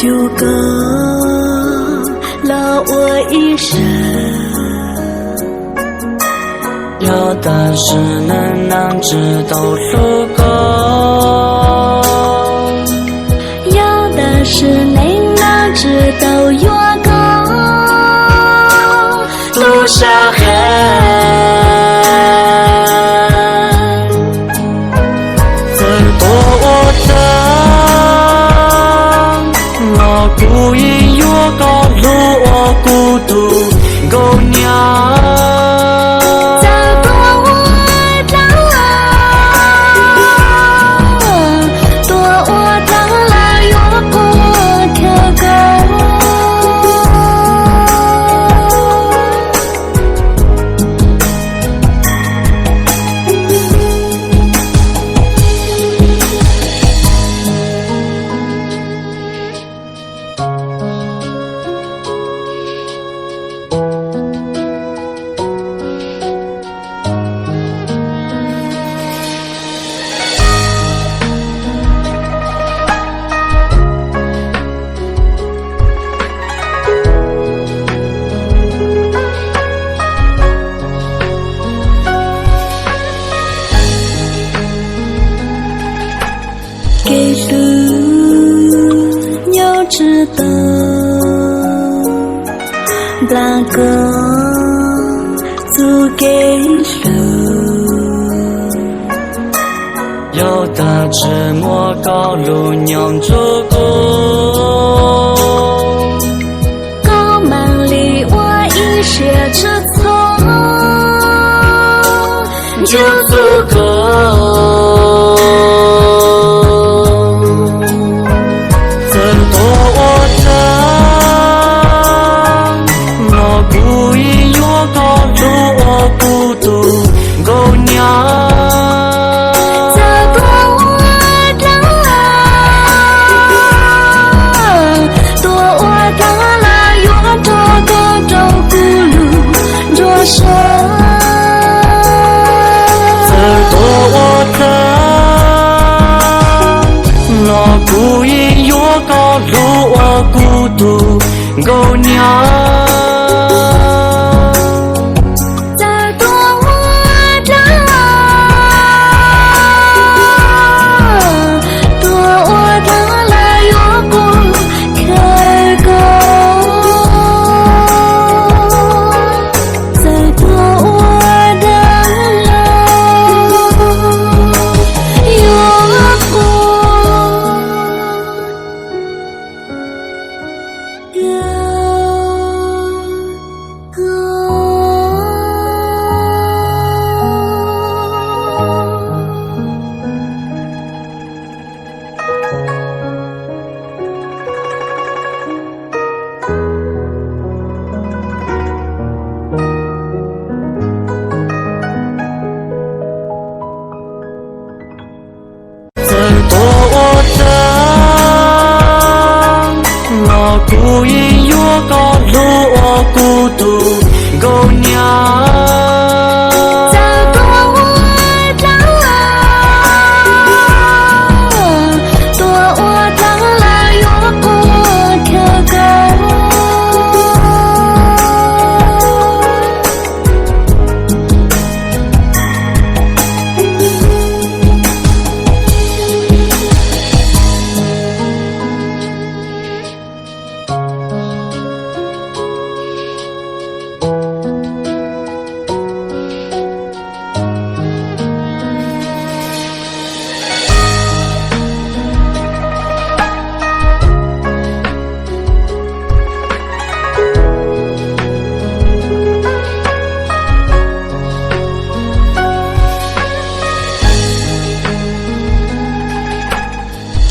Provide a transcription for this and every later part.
Cug koj los ua ib sab. Yog tam sim neej neeg tsis tau hlub koj, yog tam sim neej neeg tsis tau yuav koj tub sab qhev, txawm tuag ua tag los kuv yeej yuav koj hlub ua kuv tus nkauj nyab. Txawm tuag ua dlaab, tuag ua dlaab los yuav quaj khaws koj. Kev hlub nyob tsis tau nplas koj txuj kev hlub. Yog tag tsis muaj koj lug nyob nrug kuv, koj mam li ua ib siab txhua txhua nrug txuj koj. Txawm tuag ua tag los kuv yeej yuav koj hlub ua kuv tus nkauj nyab. Txawm tuag ua dlaab, tuag ua dlaab los yuav nrug koj rau kuv lug nrug sab. Txawm tuag ua tag los kuv yeej yuav koj hlub ua kuv tus nkauj nyab. Txawm tuag ua dlaab, tuag ua dlaab los yuav quaj khaws koj. Txawm tuag ua dlaab los yuav quaj khaws koj. Txawm tuag ua tag los kuv yeej yuav koj hlub ua kuv tus nkauj nyab. Txawm tuag ua dlaab, tuag ua dlaab los yuav quaj khaws koj.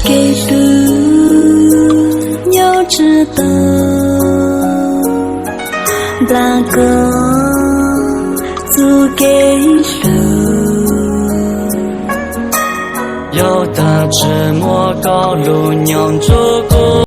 Kev hlub nyob tsis tau nplas koj txuj kev hlub. Yog tag tsis muaj koj lug nyob nrug kuv.